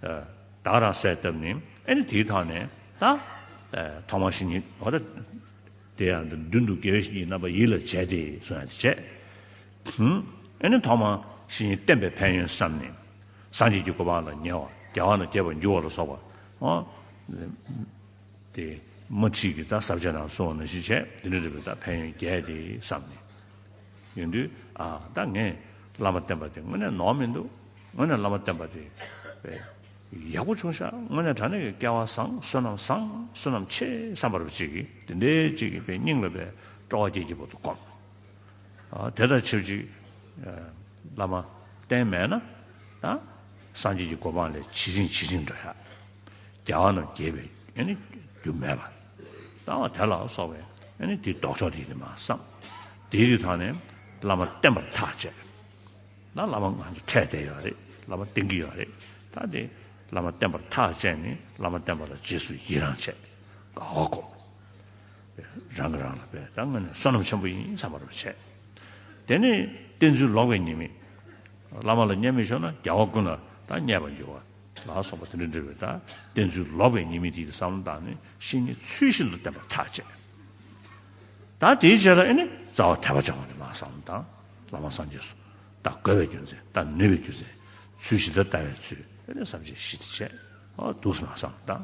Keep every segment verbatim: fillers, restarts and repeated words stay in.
ད་ག་རང་གསལ་བཏབ་ནས་ཨེ་ནི་དེའི་ཐོག་ནས་ད་ཐོག་མར་བཤེས་གཉེན་འོ་ད་དེ་ཡང་མདུན་དུ་དགེ་བའི་བཤེས་གཉེན་རྣམ་པ་ཡིད་ལ་བྱས་ཏེ་གསུངས་ཡ་དེ་བྱས། ཨེ་ནི་ཐོག་མར་བཤེས་གཉེན་བསྟེན་པའི་ཕན་ཡོན་བསམ་ནས་སངས་རྒྱས་ཀྱི་གོ་འཕང་ལ་ཉེ་བ་རྒྱལ་བ་རྣམས་དགྱེས་པར་འགྱུར་བ་ལ་སོགས་པ། དེ་མ་ཁྲིད་ཀྱི་ད་ཟབ་ཆོས་རྣམས་གསུངས་པ་ནང་བཞིན་བྱས་དེ་འདྲ་རེད་པས། ད་ཕན་ཡོན་བརྒྱད་དེ་བསམ་ནས་ཡོང་དུས་ཨ་ད་ངས་བླ་མ་བསྟེན་པ་དེ་དངོས་གནས་ནོར་མི་འདུག་དངོས་གནས་བླ་མ་བསྟེན་པ་དེ་དཔེ་ཡག་པོ་བྱུང་ཤག་དངོས་གནས་དྲང་གནས་ཀྱི་སྐལ་བ་བཟང་། བསོད་ནམས་བཟང་། བསོད་ནམས་ཆེ་བསམ་པ་རུ་ཅིག་གིས་དེ་འདྲའི་ཅིག་གིས་དཔེ་སྙིང་ལ་དཔེ་སྤྲོ་བ་སྐྱེ་སྐྱེ་པོ་འདུག་གོ། ཨ་དེ་དང་ཆབས་ཅིག་ཨ་བླ་མ་བསྟེན་མེད་ན་ད་སངས་རྒྱས་ཀྱི་གོ་འཕང་ལས་ཇེ་རིང་ཇེ་རིང་འགྲོ་ཡ། རྒྱལ་བ་རྣམས་དགྱེས་པའི་ཨེ་ནི་རྒྱུ་མེད་པ། ད་བ་དེ་ལ་སོགས་པའི་ཨེ་ནི་དེའི་ལྡོག་ཕྱོགས་དེ་ཡིན་མ་བསམ། དེའི་རིགས་ཐོག་ནས་བླ་མ་བསྟེན་པར་ཐག་བཅད། ད་བླ་མ་ང་ཚོ་འཕྲད་བསྡད་ཡོད་རེད། བླ་མ་བསྟེན་གྱི་ཡོད་རེད། ད་དེ་བླ་མ་བསྟེན་པར་ཐག་བཅད་ནས་བླ་མ་བསྟེན་པ་ལ་རྗེས་སུ་ཡི་རང་བྱས། དགའ་བ་སྒོམ། རང་གིས་རང་ལ་དཔེ་ད་དངོས་གནས་བསོད་ནམས་ཆེན་པོ་ཡིན་བསམ་པ་རུ་བྱས། དེ་ནས་བསྟེན་ཚུལ་ལོག་པའི་ཉེས་དམིགས། བླ་མ་ལ་མཉེས་མི་ཤོར་ན་རྒྱལ་བ་ཀུན་ལ་ད་མཉེས་པར་འགྱུར་བ་ལ་སོགས་པ་དེ་འདྲ་འདྲ་བའི་ད་བསྟེན་ཚུལ་ལོག་པའི་ཉེས་དམིགས་དེ་ཡི་བསམ་བློ་བཏང་ནས་བཤེས་གཉེན་ཚུལ་བཞིན་དུ་བསྟེན་པར་ཐག་བཅད། ད་དེའི་རྗེས་ལ་ཨེ་ནི་རྩ་བ་དད་པ་བྱ་བ་དེ་མར་བསམ་བློ་བཏང་། བླ་མ་སངས་རྒྱས་སུ་ད་དགོས་པའི་རྒྱུ་མཚན། ད་ནུས་པའི་རྒྱུ་མཚན། ཚུལ་ཇི་ལྟར་ལྟ་བའི་ཚུལ། ཨེ་ནི་བསམ་བྱས་གཞི་དེ་བྱས། ཨ་འདུག་སེ་མར་བསམ་བློ་བཏང་།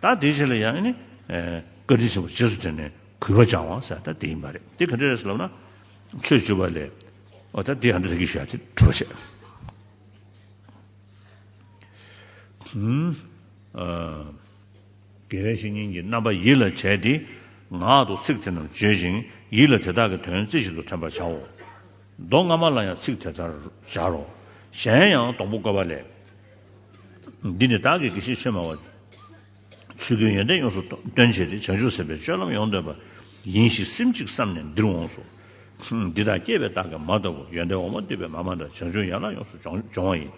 ད་དེའི་རྗེས་ལ་ཡང་ཨེ་ནི་ཨེ་བཀའ་དྲིན་ཆེན་པོ་རྗེས་སུ་དྲན་ནས་གུས་པ་སྦྱང་བ་ཟེར་ད་དེ་ཡིན་པ་རེད། དེ་ག་འདྲ་རེད་ཟེར་ལབ་ན། ཆོས་བཅུ་པ་ལས། ཨོ་ད་དེ་ག་འདྲ་རེད་ཀྱི་ཞུ་ཡ་དེ་གྲུབ་བྱས། ཨ་དགེ་བའི་བཤེས་གཉེན་གྱི་རྣམ་པ་ཡིད་ལ་བྱས་ཏེ། ངག་ཏུ་ཚིག་དེ་རྣམས་བརྗོད་ཅིང་ཡིད་ལ་དེ་དག་གི་དོན་རྩེ་གཅིག་ཏུ་དྲན་པར་བྱའོ། མདོ་སྔ་མ་ལ་ཡང་ཚིག་དེ་ལྟར་སྦྱར་རོ། གཞན་ཡང་སྡོང་པོ་བཀོད་པ་ལས། འདི་ནི་བདག་གིས་དགེ་བཤེས་ཆོས་སྨྲ་བ། ཆོས་ཀུན་ཡོན་ཏན་ཡོངས་སུ་སྟོན་བྱེད་དེ། བྱང་ཆུབ་སེམས་དཔའི་སྤྱོད་ལམ་ཡོངས་སྟོན་པ། ཡིན་ཞེས་སེམས་གཅིག་བསམས་ནས་འདིར་འོངས་སོ། འདི་དག་སྐྱེས་པའི་རྟགས་ཀྱིས་མ་ལྟ་བུ། ཡོན་ཏན་འོ་མ་འདུས་པའི་མ་མ་འདྲ། བྱང་ཆུབ་ཡན་ལག་ཡོངས་སུ་སྦྱོང་སྦྱོང་བ་ཡིན།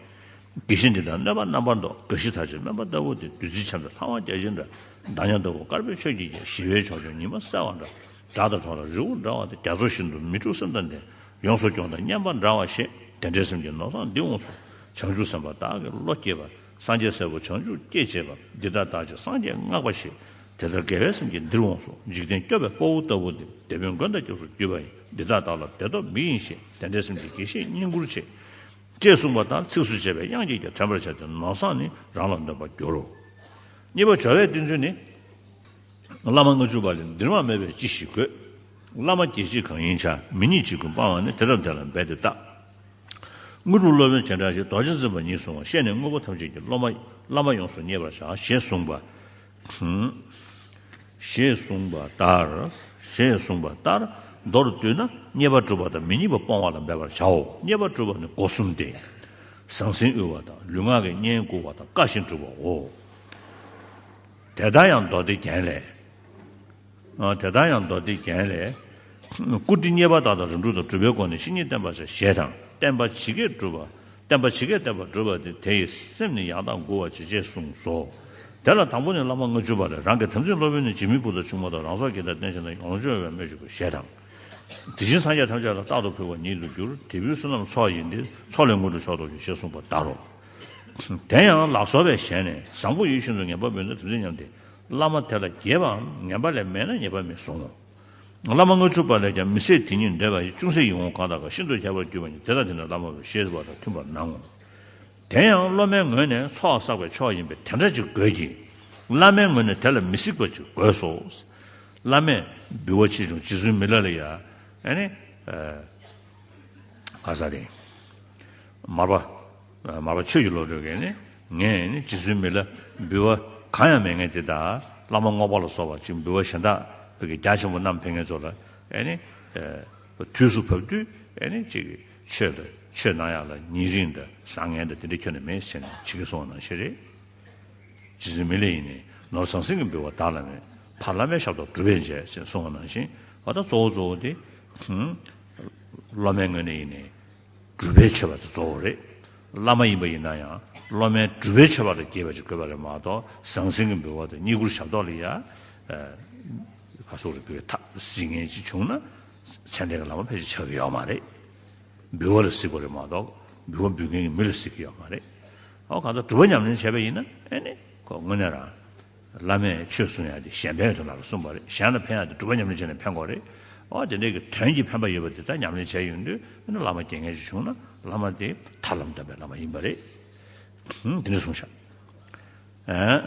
དགེ་བཤེས་འདི་དག་གནོད་པ་རྣམ་པར་ཟློག། དགའ་བཞི་མཐའ་ཆེན་སྨན་པ་ལྟ་བུ་སྟེ། བདུད་རྩི་འཆམ་པའི་ལྷ་དབང་བརྒྱ་བྱིན་འདྲ། བདག་ཉིད་ལྟ་བུ་དཀར་པོའི་ཆོས་ཀྱི་རྒྱལ། ཞི་བའི་ཆོས་སྐྱོང་ཉི་མ་གསལ་བ་འདྲ། སྒྲ་དང་གྲོགས་ལ་རི་བོ་འདྲ་བ་སྟེ། རྒྱ་མཚོ་བཞིན་དུ་མི་འཁྲུགས་སེམས་དང་ལྡན། ཡོངས་སུ་སྐྱོང་དང་མཉམ་པ་འདྲ་བ་ཞེས། དེ་འདྲའི་སེམས་ཀྱིས་ནོར་བཟང་འདིར་འོངས་སོ། བྱང་ཆུབ་སེམས་དཔའ་བདག་གི་བློ་སྐྱེས་པ། སངས་རྒྱས་སྲས་པོ་བྱང་ཆུབ་སྐྱེས་བྱེད་པ། འདི་དག་བདག་ཅག་སངས་རྒྱས་བསྔགས་པ་ཞེས། དེ་ལྟར་དགེ་བའི་སེམས་ཀྱིས་འདིར་འོངས་སོ། འཇིག་རྟེན་སྐྱོབ་པའི་དཔའ་བོ་ལྟ་བུ་སྟེ། དེད་དཔོན་མགོན་དང་སྐྱབས་སུ་གྱུར་པ་ཡིན། འདི་དག་བདག་ལ་བདེ་སྟོབས་མི་ཡིན་ཞེས། དེ་འདྲའི་སེམས་ཀྱིས་དགེ་བཤེས་བསྙེན་བཀུར་བྱེད། ཅེས་གསུངས་པ་ལྟར་ཚིགས་སུ་བཅད་པའི་དབྱངས་ཀྱིས་ཀྱང་དྲན་པར་བྱ་སྟེ། ནོར་བཟང་ནི་རང་ལ་འདོན་པར་འགྱུར་རོ། གཉིས་པ་སྦྱོར་བའི་བསྟན་ཚུལ་ནི། བླ་མ་ལྔ་བཅུ་པ་ལས། འདིར་མ་སྨྲས་པའི་ཅི་ཞིག་དགོས། བླ་མ་དགེ་བཤེས་གང་ཡིན་ཆ། མི་ཉིད་ཅིག་ཀུན་སྤང་བ་ནི། དེ་དང་དེ་ལ་འབད་དེ་ལྟ། དངོས་གྲུབ་སློབ་དཔོན་བྱེ་བྲག་བཞི། རྡོ་རྗེ་འཛིན་པ་ཉིད་བཟུང་བ། ཤེས་ནས་དངོས་པོ་ཐམས་ཅད་ཀྱི་སློབ་མ། བླ་མ་ཡོངས་སུ་མཉེས་པར་བྱ། ཞེས་གསུངས་པ། ཞེས་གསུངས་པ་ལྟར། ཞེས་གསུངས་པ་ལྟར། མདོར་བསྡུས་ན་རྙེད་པ་སྒྲུབ་པ་དང་མི་རྙེད་པ་སྤོང་བ་ལ་འབད་པར་བྱའོ། རྙེད་པ་སྒྲུབ་པ་ནི་སྒོ་གསུམ་སྟེ། ཟང་ཟིང་དབུལ་བ་དང་ལུས་ངག་གི་གཉེན་བཀུར་བ་དང་བཀའ་བཞིན་སྒྲུབ་པའོ། དེ་ལྟར་ཡང་མདོ་སྡེ་རྒྱན་ལས། ཨ་དེ་ལྟར་ཡང་མདོ་སྡེ་རྒྱན་ལས། བཀུར་སྟི་རྙེད་པ་དག་དང་རིམ་གྲོ་དང་སྒྲུབ་པའི་སྒོ་ནས་བཤེས་གཉེན་བསྟེན་པར་བྱ་ཞེས་དང་། བསྟེན་པ་ཇི་སྐད་བསྒྲུབ་པ། བསྟེན་པ་ཇི་སྐད་བསྟེན་པ་བསྒྲུབ་པ་སྟེ། དེ་ཡི་སེམས་ནི་ཡང་དག་མགུ་བར་བྱེད། ཅེས་གསུངས་སོ། དེ་ལ་དང་པོ་ནི་བླ་མ་ལྔ་བཅུ་པ་ལས། རང་གི་དམ་ཚིག་སློབ་དཔོན་ནི་འཇིགས་མེད་བུ་དང་ཆུང་མ་དང་། རང་སྲོག་བགེགས་དང་བསྟེན་ཞིང་དང་། ཡོངས་སྦྱོང་བའི་སྨོས་ཅི་དགོས་ཞེས་དང་། དེ་བཞིན་སངས་རྒྱས་ཐམས་ཅད་ལ་རྟག་ཏུ་ཕུལ་བ་ཉིད་དུ་འགྱུར། དེ་ཕུལ་བསོད་ནམས་ཚོགས་ཡིན་ཏེ། ཚོགས་ལས་དངོས་གྲུབ་མཆོག་ཐོབ་ཀྱི་ཞེས་གསུངས་པ་ལྟར་རོ། དེ་ཡང་ལག་སོར་བས་བཞེས་ནས་བཟང་པོ་ཡིད་བཞིན་དུ་ངན་པ་མེད་ན་དམ་ཚིག་ཉམས་ཏེ། བླ་མ་དེ་ལ་དགྱེས་པའམ་ངན་པ་ལས་མེད་ན་ཉེས་པ་མེད་གསུང་ངོ་། བླ་མ་ལྔ་བཅུ་པ་ལས་ཀྱང་མི་ཟད་དེ་ཉིད་འདོད་པ་ཡི། ཅུང་ཟད་ཡིད་འོང་གང་དག་ག་ཤིན་ཏུ་ཁྱད་པར་གྱུར་པ་ཉིད། དེ་དང་དེ་ནི་བླ་མ་བས་ཞེས་པ་དང་མཐུན་པར་སྣང་ངོ་། དེ་ཡང་སློབ་མའི་ངོས་ནས་ཚོགས་བསགས་པའི་མཆོག་ཡིན་པས་དེ་འདྲ་ཅིག་དགོས་ཀྱི། བླ་མའི་ངོས་ནས་དེ་ལ་མི་གཟིགས་པ་ཅིག་དགོས་སོ། བླ་མས་འབུལ་བ་ཆེ་ཆུང་རྗེ་བཙུན་མི་ལ་ལ་ཡ། ཨ་ནི། ག་ས་རེད། མར་པ། མར་པ་ཆོས་ཀྱི་བློ་གྲོས་ཀྱིས་ནི། ངས་ནི་རྗེ་བཙུན་མི་ལ་འབུལ་བ་གང་ཡང་མེད་མཁན་དེ་དག་བླ་མ་རྔོག་པ་ལ་སོགས་པ་ཅིག་འབུལ་བ་གཞན་དག་བོད་ཀྱི་རྒྱ་ཆེན་པོ་བསྣམས་ཕེབས་མཁན་ཚོ་ལ་ཨེ་ནི། དུས་སུ་བབ་དུས་ཨེ་ནི་ཅིག་ཆོས་ལ་ཆོས་གནང་ཡག་ལ་ཉེ་རིང་དང་བཟང་ངན་དང་དེ་འདྲ་ཁྱོན་ནས་མེད་ཟེར་ནས་ཇི་སྐད་གསུངས་པ་ནང་བཞིན་རེད། རྗེ་བཙུན་མི་ལ་ཡིས་ནི། ནོར་ཟང་ཟིང་གི་འབུལ་བ་བདག་ལ་མེད། ཕ་བླ་མའི་ཞབས་ཏོག་སྒྲུབ་པས་འཇལ། ཅེས་གསུངས་པ་ནང་བཞིན། འོ་ད་གཙོ་བོ་གཙོ་བོ་དེ། སློབ་མའི་ངོས་ནས་ཡིན་ནའི། སྒྲུབ་པའི་མཆོད་པ་དེ་གཙོ་བོ་རེད། བླ་མ་ཡིན་པ་ཡིན་ན་ཡང་སློབ་མའི་སྒྲུབ་པའི་མཆོད་པ་དང་དགྱེས་པ་ཅིག་དགོས་པ་རེད་མ་གཏོགས་ཟང་ཟིང་གི་འབུལ་བ་དང་བསྙེན་བཀུར་ཞབས་ཏོག་ལ་ཡ། ག་སོགས་རེ་འབུལ་བའི་ཐབས་གཟིགས་མཁན་ཅིག་བྱུང་ན། མཚན་ལྡན་གྱི་བླ་མ་ཕལ་ཆེར་ཆགས་ཀྱི་ཡོད་མ་རེད། འབུལ་བ་ལ་གཟིགས་པ་རེད་མ་གཏོགས་འབུལ་བ་འབུལ་མཁན་གྱི་མི་ལ་གཟིགས་ཀྱི་ཡོད་མ་རེད། ཨོ་གང་ལྟར་སྒྲུབ་པ་ཉམས་ལེན་བྱས་པ་ཡིན་ན་ཨེ་ནི་ཁོ་དངོས་གནས་རང་བླ་མས་ཆོས་གསུང་ཡག་དེ་གཞན་ཕན་ཡོད་དོ་ལབ་ལ་གསུངས་པ་རེད། གཞན་ལ་ཕན་ཡག་དེ་སྒྲུབ་པ་ཉམས་ལེན་བྱས་ནས་ཕན་དགོས་རེད། ཨོ་དེ་འདྲའི་གི་དོན་གྱི་ཕན་པ་ཡོད་པ་དེ་དག་ཉམས་ལེན་བྱས་ཡོང་དུས་ཨེ་ནི་བླ་མ་རྒྱལ་མཁན་ཞིག་བྱུང་ན་བླ་མ་དེ་ཐར་ལམ་སྟོན་པའི་བླ་མ་ཡིན་པ་རེད། ཧུམ་དེ་འདྲ་གསུངས་ཤག་ཨེ།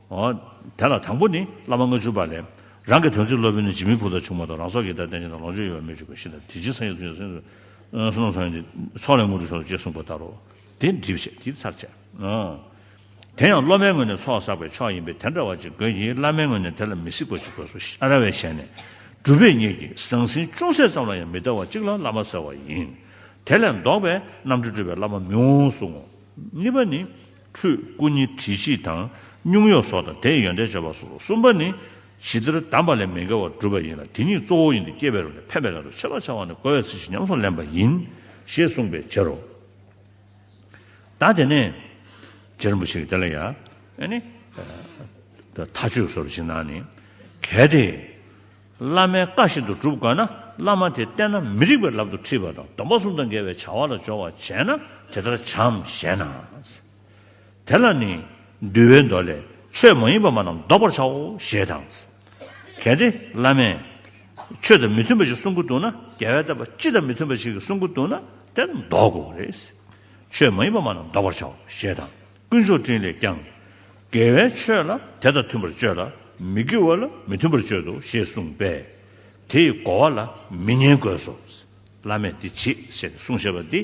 འོ། དེ་ལ་དང་པོ་ནི་བླ་མ་ལྔ་བཅུ་པ་ལས། རང་གི་དོན་ཚིག་སློབ་དཔོན་ནི་འཇིགས་མེད་ཕུག་དང་བྱུང་མ་གཏོགས་རང་སོགས་ཀྱི་ད་བསྟན་བྱ་དང་ལོངས་སྤྱོད་ཡོད་པ་མི་འཇུག་པ་ཞིག་དང་དེ་ཕྱིར་སངས་རྒྱས་ཐུགས་རྗེ་སེམས་སུ་བསོད་ནམས་སོང་ཡོད་དེ་ཚོགས་ལས་དངོས་གྲུབ་མཆོག་ཏུ་ཅེས་གསུངས་པ་ལྟར་རོ། དེ་འགྲིབ་བྱེད་དེ་ཚར་བྱེད། དེ་ཡང་སློབ་མའི་ངོས་ནས་ཚོགས་བསགས་པའི་མཆོག་ཡིན་པས་དེ་འདྲ་བ་ཅིག་དགོས་ཀྱི་བླ་མའི་ངོས་ནས་དེ་ལ་མི་སྲིད་པ་ཅིག་དགོས་སོ་ཞེས་ཨ་ར་བས་ཞེན་ནས་སྒྲུབ་པའི་གཉེར་གྱི་ཟང་ཟིང་ཅུང་ཟད་ཙམ་ལ་ཡང་མི་ལྟ་བ་གཅིག་ལ་བླ་མ་ཟེར་བ་ཡིན། དེ་ལས་ལྡོག་པའི་རྣམ་འགྲེལ་སྒྲུབ་པའི་བླ་མ་མི་འོང་གསུང་ངོ་། གཉིས་པ་ནི། འཁྲུལ་སྐུ་གཉིས་དྲིལ་གཅིག་དང་སྙུང་གཡོ་སོགས་དང་དེའི་ཡོན་ཏན་བརྗོད་པ་སོགས་གསུམ་པ་ནི། ཇི་ལྟར་གདམས་པ་ལས་མི་འགལ་བར་སྒྲུབ་པ་ཡིན་ལ་དེ་གཉིས་གཙོ་བོ་ཡིན་ཏེ་སྐྱེས་པའི་རོ་ལས་འཕེན་པའི་ལམ་དུ་མཆོད་པ་བྱ་བ་ནི་དགོས་པའི་ཚིག་བཞིན་ཉམས་སུ་ལེན་པ་ཡིན། ཞེས་གསུངས་པའི་ཕྱིར་རོ། ད་དེ་ནས། རྗེ་རིན་པོ་ཆེ་གིས་དེ་ལ་ཡང་ཨ་ནི། ད་མཐའ་དཔྱོད་སོར་ཕྱིན་ན་ནི། གལ་ཏེ། བླ་མའི་བཀའ་བཞིན་དུ་སྒྲུབ་དགོས་ན་བླ་མ་དེ་བསྟེན་ན་མི་རིགས་པའི་ལམ་དུ་ཁྲིད་པ་དང་སྡོམ་པ་གསུམ་དང་འགལ་བའི་བྱ་བ་ལ་སྦྱོར་བ་བྱས་ན་དེ་ལྟར་བྱའམ་ཞེ་ན། དེ་ལ་ནི་འདུལ་བའི་མདོ་ལས་ཆོས་མ་ཡིན་པ་མ་རྣམས་བཟློག་པར་བྱའོ་ཞེས་དང་། གལ་ཏེ་བླ་མས་ཆོས་དང་མི་མཐུན་པ་ཞིག་གསུང་གི་འདུག་ན་རྒྱལ་བའི་བསྟན་པ་སྤྱི་དང་མི་མཐུན་པ་ཞིག་གིས་གསུང་གི་འདུག་ན་དེ་བཟློག་དགོས་རེད། ཆོས་མ་ཡིན་པ་མ་རྣམས་བཟློག་པར་བྱའོ་ཞེས་དང་། དཀོན་མཆོག་སྤྲིན་ལས་ཀྱང་། དགེ་བའི་ཆོས་ལ་དེ་དང་མཐུན་པར་སྤྱོད་ལ་མི་དགེ་བ་ལ་མི་མཐུན་པར་སྤྱོད་དོ་ཞེས་གསུངས་པས། དེ་ཡི་གོ་བ་ལ་མི་ཉན་དགོས་སོ། བླ་མས་འདི་བྱེད་ཞེས་གསུངས་བཞག་པ་འདི།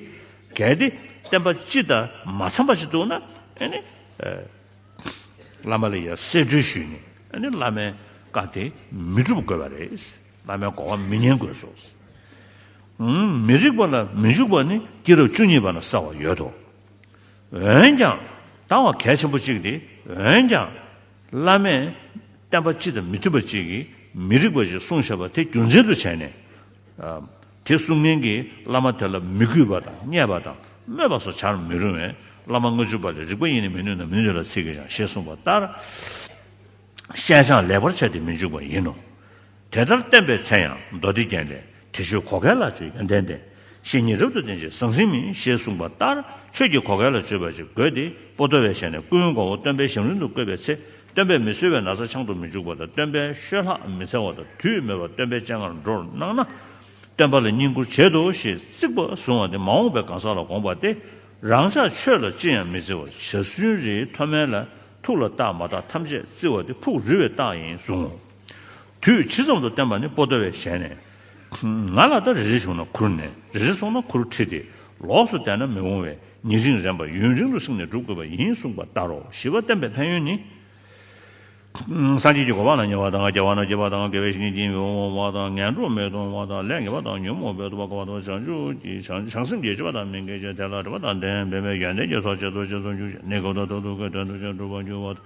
གལ་ཏེ་བསྟན་པ་སྤྱི་དང་མ་འཚམ་པ་ཞིག་འདུག་ན་ཨེ་ནི། བླ་མ་ལ་ཡང་གསེར་ཁྲི་ཞུས་ནས་ཨེ་ནི་བླ་མའི་བཀའ་དེ་མི་སྒྲུབ་དགོས་པ་རེད། བླ་མའི་གོ་བ་མི་ཉན་དགོས་སོ། མི་རིགས་པ་ལ་མི་འཇུག་པ་ནི་སྐྱེས་རབས་བཅུ་གཉིས་པ་ན་གསལ་བ་ཡོད་དོ། འོན་ཀྱང་ལྟ་བ་གལ་ཆེན་པོ་གཅིག་སྟེ་འོན་ཀྱང་བླ་མས་བསྟན་པ་སྤྱི་དང་མི་མཐུན་པ་གཅིག་གིས་མི་རིགས་པ་ཞིག་གསུངས་བཞག་པ་དེ་རྒྱུ་མཚན་དུ་བྱས་ནས། དེ་གསུང་མཁན་གྱིས་བླ་མ་དེ་ལ་མི་གུས་པ་དང་བརྙས་པ་དང་སྨོད་པ་སོགས་བྱར་མི་རུང་བས་བླ་མ་ལྔ་བཅུ་པ་ལས་རིགས་པ་ཡིན་ནི་མིན་ནུས་ན་མི་ནུས་ལ་ཚིག་གིས་ཀྱང་ཞེས་གསུངས་པ་ལྟར། ཤན་སྦྱངས་ལེགས་པར་བྱས་ཏེ་མི་འཇུག་པ་ཡིན་ནོ། དེ་ལྟར་བསྟན་པའི་ཚེ་ཡང་མདོ་སྡེ་རྒྱན་ལས་དེ་ཆོས་གོ་གལ་ལ་སྤྱོད་ཡོན་ཏན་ལྡན། བཤེས་གཉེན་རབ་ཏུ་བསྟེན་ཅིང་ཟང་ཟིང་མིན་ཞེས་གསུངས་པ་ལྟར་ཆོས་ཀྱི་གོ་གལ་ལ་སྤྱོད་པ་ཞིག་དགོས་ཏེ་པོ་ཏོ་བའི་ཞལ་ནས་ཀུན་མགོ་བོ་སྟོན་པའི་ཞབས་རིམ་དུ་བཀོད་པའི་ཚེ་སྟོན་པས་མི་གསོད་པའི་ན་ཚ་འཆང་དུ་མི་འཇུག་པ་དང་སྟོན་པའི་ཤོ་ལྷག་མི་འཚལ་བ་དང་དུས་མེད་པར་སྟོན་པའི་སྤྱན་སྔར་འགྲོར་གནང་ན། སྟོན་པ་ལ་བསྙེན་བཀུར་བྱེད་དོ་ཞེས་བརྩིགས་པ་བཟུང་བ་དེ་མ་འོངས་པའི་གང་ཟག་ལ་དགོངས་པ་སྟེ། རང་ཅག་ཆོས་ལ་ཅི་ཡང་མི་བརྩི་བར་འཇའ་ཚོན་རིའི་མཐོ་དམན་ལ་ཐུགས་ལ་བཏགས་མ་བཏགས་ཐམས་ཅད་བརྩི་བ་དེ་ཕུགས་རུལ་བའི་རྟགས་ཡིན་གསུང་ངོ་། དུས་ཇི་ཙམ་དུ་བསྟན་པ་ནི་པོ་ཏོ་བའི་ཞལ་ནས། ང་ལ་ད་རེ་རེ་བྱུང་ན་ཁུར་ནས་རེ་རེ་སོང་ན་ཁུར་ཁྲིད་དེ་ལོགས་སུ་བསྡད་ན་མི་འོང་བས་ཉེ་རིང་རན་པ་ཡུན་རིང་དུ་བསྲིངས་ནས་སྒྲུབ་དགོས་པ་ཡིན་གསུངས་པ་ལྟར་རོ། ཞི་བ་བསྟན་པའི་ཕན་ཡོན་ནི། སངས་རྒྱས་ཀྱི་གོ་འཕང་ལ་ཉེ་བ་དང་རྒྱལ་བ་རྣམས་སྐྱེ་བ་དང་དགེ་བའི་བཤེས་གཉེན་གྱིས་མི་འོང་བ་དང་ངན་འགྲོར་མི་ལྟུང་བ་དང་ལས་ངན་པ་དང་ཉོན་མོངས་པའི་རྟོག་པ་འཁོར་བ་དང་བྱང་ཆུབ་ཀྱི་བྱང་བྱང་སེམས་ཀྱི་སྤྱོད་པ་དང་མི་འགལ་ཅིང་དེ་ལ་འབྲེལ་བ་དང་ལྡན་པའི་ཡོན་ཏན་གྱི་ཚོགས་ཆེན་པོ་ཆེར་ཐོབ་འགྱུར་ཞིང་གནས་སྐབས་དང་ཐོག་ཏུ་ཀུན་དོན་དུ་ཕྱིར་འགྲུབ་པར་འགྱུར་བ་དང་།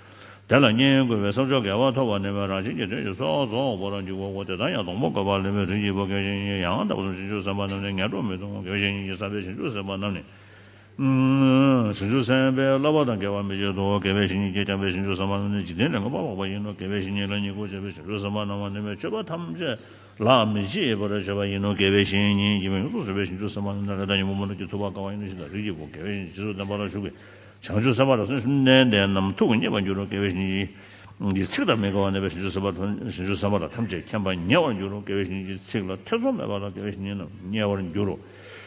དེ་ལ་བསྙེན་བཀུར་བས་བསམ་མཆོག་དགེ་བ་ཐོབ་པ་ནི་མེད་རང་བཞིན་གྱིས་དོན་གྱི་ཚོགས་རྫོགས་པར་འགྱུར་བའོ། དེ་ལྟར་ཡང་སྡོང་པོ་བཀོད་པ་ལེན་པའི་རིགས་ཀྱི་བུ་དགེ་བའི་བཤེས་གཉེན་ཡང་དག་པར་བྱང་ཆུབ་སེམས་དཔའ་རྣམས་ནི་ངན་འགྲོར་མི་ལྟུང་། དགེ་བའི་བཤེས་གཉེན་གྱིས་བསམ་པས་བྱང་ཆུབ་སེམས་དཔའ་རྣམས་ནི། བྱང་ཆུབ་སེམས་དཔའི་བསླབ་པ་དང་འགལ་བར་མི་བྱེད་དོ། དགེ་བའི་བཤེས་གཉེན་གྱིས་བསྐྱངས་པའི་བྱང་ཆུབ་སེམས་དཔའ་རྣམས་ནི་འཇིག་རྟེན་ལས་ངན་པ་འཕགས་པ་ཡིན་ནོ། དགེ་བའི་བཤེས་གཉེན་ལ་བསྙེན་བཀུར་བྱས་པའི་བྱང་ཆུབ་སེམས་དཔའ་རྣམས་ནི་མི་ཆོས་པ་ཐམས་ཅད་ལ་མི་ཕྱེད་པར་བྱེད་པ་ཡིན་ནོ། དགེ་བའི་བཤེས་གཉེན་གྱིས་མི་ཡོངས་སུ་བཟུང་བའི་བྱང་ཆུབ་སེམས་དཔའ་རྣམས་ནི་ལས་དང་ཉོན་མོངས་པ་རྣམས་ཀྱིས་ཐུབ་པར་དཀའ་བ་ཡིན་ནོ། ཞེས་དང་རིགས་ཀྱི་བུ་དགེ་བའི་བཤེས་གཉེན་རྗེས་སུ་བདེན་པ་ལ་ཞུགས་པའི་བྱང་ཆུབ་སེམས་དཔའ་རབ་གསལ་ཤུགས་ལྡན་ལྡན་རྣམས་ཐུགས་མཉེས་པར་འགྱུར་རོ། དགེ་བའི་བཤེས་གཉེན་གྱིས། ཀྱི་ཚིག་དང་མི་འགལ་བ་གནས་པའི་བྱང་ཆུབ་སེམས་དཔའ་དང་བྱང་ཆུབ་སེམས་དཔའ་ལ་ཐམས་ཅད་མཁྱེན་པ་ཉེ་བར་འགྱུར་རོ། དགེ་བའི་བཤེས་གཉེན་གྱི་ཚིག་ལ་ཐེ་ཚོམ་མེད་པ་ལ་དགེ་བའི་བཤེས་གཉེན་རྣམས་མཉེས་པར་འགྱུར་རོ།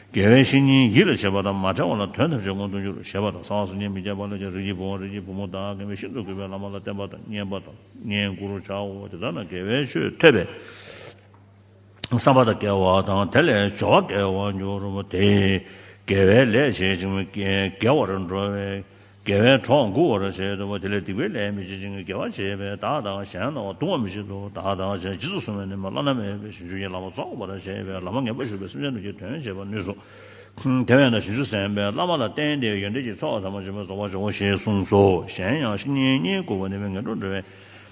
དགེ་བའི་བཤེས་གཉེན་ཡིད་ལ་བྱེད་པ་དང་མ་བྲལ་བ་ལ་དོན་ཐམས་ཅད་མངོན་དུ་འགྱུར་རོ། ཞེས་པ་དང་གསང་བ་སངས་རྒྱས་མི་སྐྱ་པ་ལ་ཀྱང་རིགས་ཀྱི་བུ་དབང་རིགས་ཀྱི་བུ་མོ་དག་ཀྱང་མི་ཤིན་ཏུ་གུས་པས་བླ་མ་ལ་བསྟེན་པ་དང་བསྙེན་པ་དང་བསྙེན་བཀུར་བྱའོ། དེ་ལྟར་ན་དགེ་བའི་ཆོས་ཐོས་པས། བསམ་པ་དང་སྐལ་བ་དང་དེ་ལས་སྦྱོར་བ་སྐལ་བ་འགྱུར་རོ། དེ་དགེ་བའི་ལས་བྱེད་ཅིང་དགེ་བར་འགྲོ་བའི། དགེ་བའི་གྲོགས་མགུ་བར་བྱེད་དོ། དེ་ལས་སྡིག་པའི་ལས་མི་བྱེད་ཅིང་དགེ་བ་བྱེད་པས་བདག་དང་གཞན་རྣམས་གདུང་བ་མི་བྱེད་དོ། བདག་དང་གཞན་རྗེས་སུ་བཟུང་བའི་ནི་མ་བླ་ན་མེད་པའི་ཞིང་བཅུ་གཉིས་ལམ་རྫོགས་པར་བྱེད་པས་ལམ་ངན་པ་ཞུགས་པའི་སེམས་ཅན་རྣམས་ཀྱི་དོན་བྱེད་པར་ནུས་སོ། དེ་བས་ན་བྱང་ཆུབ་སེམས་དཔའི་བླ་མ་ལ་བརྟེན་ཏེ་ཡོན་ཏན་གྱི་ཚོགས་ཐམས་ཅད་རྫོགས་པར་བྱའོ་ཞེས་གསུངས་སོ། གཞན་ཡང་བཤེས་གཉེན་བསྙེན་བཀུར་བ་ནི་ངན་འགྲོར་འགྲོ་བའི།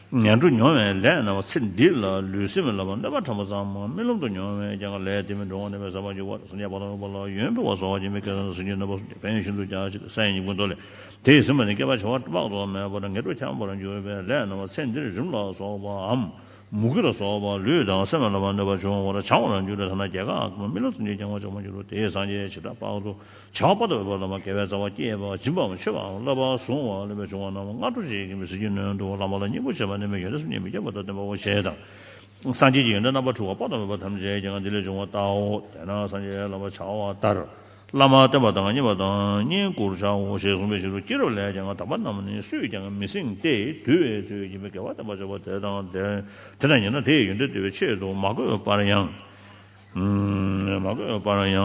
ངན་འགྲོ་མྱོང་བའི་ལས་རྣམས་ཚེ་འདི་ལ་ལུས་སེམས་ལ་གནོད་པ་ཕྲ་མོ་ཙམ་མམ་རྨི་ལམ་དུ་མྱོང་བའི་རྐྱེན་ལས་དེ་མིན་འགྲོ་བ་ནི་བའི་ཟག་པ་འཇིག་པ་སངས་རྒྱས་ཕ་རོལ་པོ་ལ་ཡོན་ཕུལ་བ་སོགས་ཀྱིས་མི་སྐྱེ་ས་སེམས་ཅན་རྣམ་པ་གསུམ་གྱི་ཕན་ཡོན་ཤིན་ཏུ་རྒྱ་ཆེ་སྟེ་ས་ཡི་ཉིད་ཀུན་ཏོ་ལས་དེ་ཡི་སེམས་པ་ནི་བསྐལ་པ་བྱེ་བ་དཔག་ཏུ་མེད་པར་ངན་འགྲོར་འཁྱམས་པར་འགྱུར་བའི་ལས་རྣམས་ཚེ་འདིར་རིམ་ལ་སོགས་པའམ། མུ་གེ་ལ་སོགས་པ་ལུས་དང་སེམས་ལ་བླ་མ་གནོད་པ་བྱུང་བར་བྱང་བར་འགྱུར་ཏེ། ཐ་ན་རྒྱལ་ཁ་མི་ལ་སུ་ཉིད་ཀྱང་བ་ཆོག་མ་གྱུར་རོ། དེའི་སངས་རྒྱས་བྱེ་བྲག་དཔག་ཏུ་བྱ་བ་དང་འོད་དཔག་བླ་མ་དགེ་བའི་རྩ་བ་བསྐྱེད་པ་སྦྱིན་པའམ་མཆོད་པའམ་བསླབ་པ་བཟུང་བ་ལ་བྱུང་བ་རྣམས་སྔ་དྲོ་གཅིག་གིས་མི་སྲིད་ཀྱི་སྣོད་དུ་བླ་མ་ལ་བསྙེན་བཀུར་བྱེད་པ་ནི་མི་ཡོན་ཏན་སོ་གཉིས་མི་སྐྱེ་བ་དང་ལྡན་པའོ་ཞེས་དང་། སངས་རྒྱས་ཀྱི་ཡོན་ཏན་རྣམ་པ་དྲུག་པ་དཔག་ཏུ་མེད་པ་ཐམས་ཅད་ཀྱང་འདི་ལས་བྱུང་བ་ལྟའོ། དེས་ན་སངས་རྒྱས་བླ་མ་བྱ་བ་ལྟར་བླ་མ་བསྟེན་པ་དང་མཉེས་པ་དང་བསྙེན་བཀུར་བྱའོ་ཞེས་གསུངས་པའི་ཕྱིར་རོ། སྐྱེས་རབས་ལས་ཀྱང་དམ་པ་རྣམས་ནི་སུས་ཀྱང་མི་ཟིན་ཏེ། དུལ་བའི་ཚུལ་གྱིས་མི་དགེ་བ་བསྟེན་པར་བྱ་བ་དེ་དང་དེ། དེ་དང་ཉེ་ན་དེ་ཡི་ཡོན་ཏན་བསྟོད་པའི་ཆེད་དུ་མ་གོས་པར་ཡང་། མ་གོས་པར་ཡང་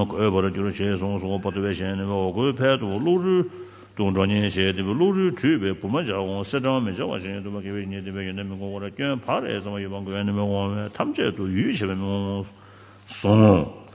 གོས་པར་འགྱུར་ཞེས་གསུངས་སོ། བ་དུ་བའི་ཞལ་ནི་འོ་སྐོལ་ཕལ་དུ་ལོག་རོལ་དུ་འགྲོ་ཉེན་ཞེས་དེ་བས་ལོག་རོལ་བྲུས་པས་བུ་མ་བྱ་འོང་། གསེར་སྦྲང་མི་བྱ་བ་བཞིན་དུ་མ་དགེ་བའི་ཉེས་ལྡན་པའི་ཡོན་ཏན་མི་འགོང་བར་སྐྱོན་བག་རེ་ཟ་བ་ཡོད་པ་འགོས་ནི་མི་འོང་བས་ཐམས་ཅད་དུ་ཡུས་བྱེད་པ་མི་འོང་གསུངས།